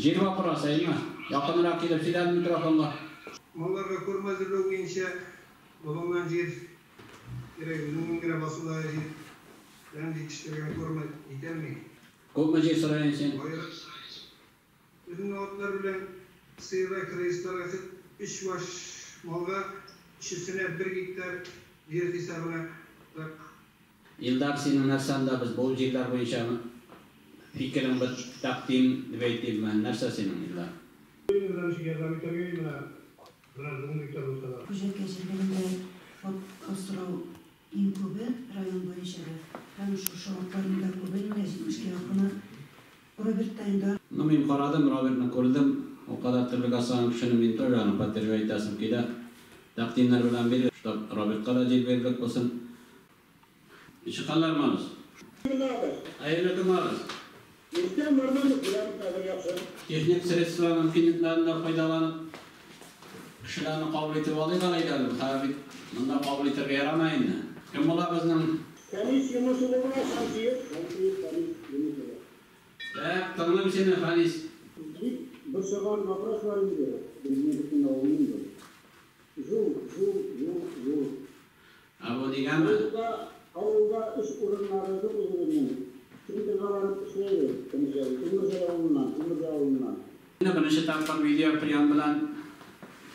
Җир вопросы, әйме? Якынрак килеп сөйлә микрофонга. Малларга корм әзерләү буенча болыннан җир кирәк, үзеңнең генә басудагы җир белән җитештергән корма җитәлми. Күпме җир сорыйсың син? Безнең атлар белән сыерга, крысларга өч баш малга, өчесенә 1 гектар җир хисабына так. Илдар, синең нәрсәндә без бу җирләр буенча фикерең бер тәкъдим дип әйтимме? Нәрсә синең, Илдар? Ярдәм итәргә менә бераз 10 гектар булса да. Күҗәкә җирлегендә ат асрау иң күбе район буенча да. Һәм шушы атларның да күбе, менә 70-кә якыны Робертта инде. Ну, мин карадым, Робертны күрдем. Ул кадәр терлек асраган кешене мин тоже аны поддерживать итәсем килә. Тәкъдимнәр белән бирер, чтоб Робертка да җир бирерлек булсын. Ничек хәлләр, Марс? Хәерле көн, Марс. Техник средства мөмкинлекләрен файдаланып, кешеләрне кабул итеп алыйк әле әйдә, хәзер бит монда кабул итәргә ярамый инде. Кем була безнең? Фәнис Юныс улы була, Шәмсиев. Шәмсиев Фәнис Юныс улы. Так, тыңлыйм сине, Фәнис. Бик борчыган вопрос бар инде безнең бөтен авылны инде. Юл, юл, юл, юл. Ә бу нигәме? Авылда, авылда эш урыннары юк үзебезнең. Центрга барып эшләйбез. Тимерҗәй авылыннан, Тимерҗәй авылыннан. Инде беренче тапкыр видео прием белән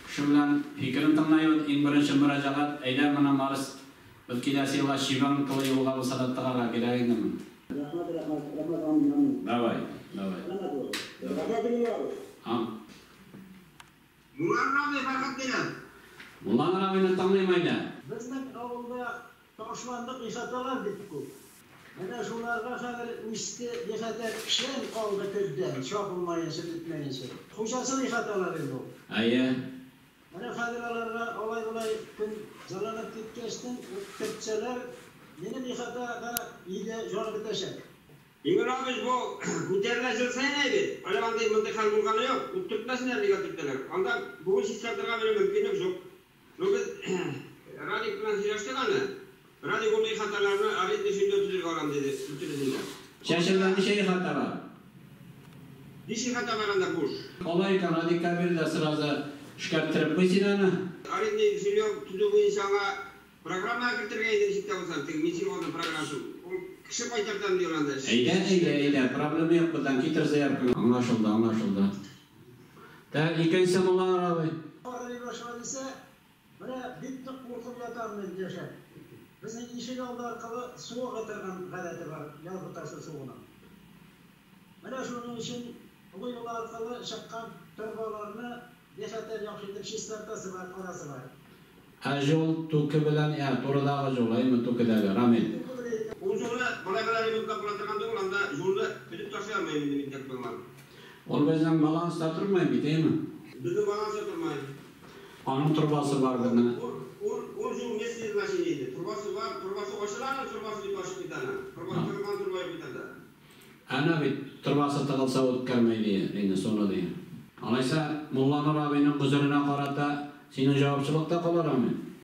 кеше белән фикерен тыңлайбыз. Иң беренче мөрәҗәгать, әйдә моны Марс, без киләсе елга Чибән кылы юлга булса да тыгарга кирәк инде моны. Рәхмәт, рәхмәт, рәхмәт, амин, амин. Давай, давай. Рәхмәт булсын. Рәхмәт булсын. Ам. Мулланур абый Фәрхетдинов. Мулланур абыйны тыңлыйм әйдә. Безнең авылда ташландык ихаталар бик күп. Менә шуларга хәзер үсте ихата печән калды көздән, чабылмаенча, бетмәенчә. Хуҗасыз ихаталар инде ул. Әйе. Менә хәзер аларга алай-болай көн җылынып киткәчтен төртсәләр, минем ихатага өйдә җанып бетәчәк. Иңгер абый, бу күтәрелә җыл саен әйбит. Әле андый мондый хәл булганы юк. Ут төртмәсеннәр нигә төртәләр. Анда бүген чистартырга минем мөмкинлек юк. Ну без Радик белән сөйләштек аны. Радик ул ихаталарны арендный жилье төзергә алам диде, бөтенесен дә. Чәчелгән ничә ихата бар? Биш ихата бар анда буш. Алай икән, Радикка бир дә сразу эшкәрттереп куй син аны. Арендный жилье төзү буенча аңа программа кертергә иде ничек тә булса, теге Минсельхозның программасы. Ул кеше кайтартам ди ул анда. Әйдә, әйдә, әйдә, проблема юк бездән, китер заявканы. Аңлашылды, аңлашылды. Так, икенче Мулланур абый. Карый башла дисә, менә бик нык куркып ятам мин яшәп. Безнең ишек алды аркылы су ага торган гадәте бар, язгы ташу суының. Менә шуның өчен олы юл аркылы чыккан торбаларны бихәтәр яхшы итеп чистартасы бар, карасы бар. Ә жол түке белән, ә, турыдагы жол, әйме түкедәге, Рамил. Ул жолны болай гына ремонтлап була торган түгел, анда жолны өзеп ташлый алмыйм инде мин так понимаю. Ул безнең баланста тормый бит, әйме? Безнең баланста тормый. Аның торбасы бар безнең. Ул жол местный значение иде. Торбасы бар, торбасы ачыла аның, торбасы бит ачык бит аның. Торба тыгылган торба юк бит анда. Әнә бит торбасы тыгылса үткәрмәй ди, инде суны ди. Алайса, Мулланур абыйның гозеренә карата синең җавапчылык та калыр, Рамил.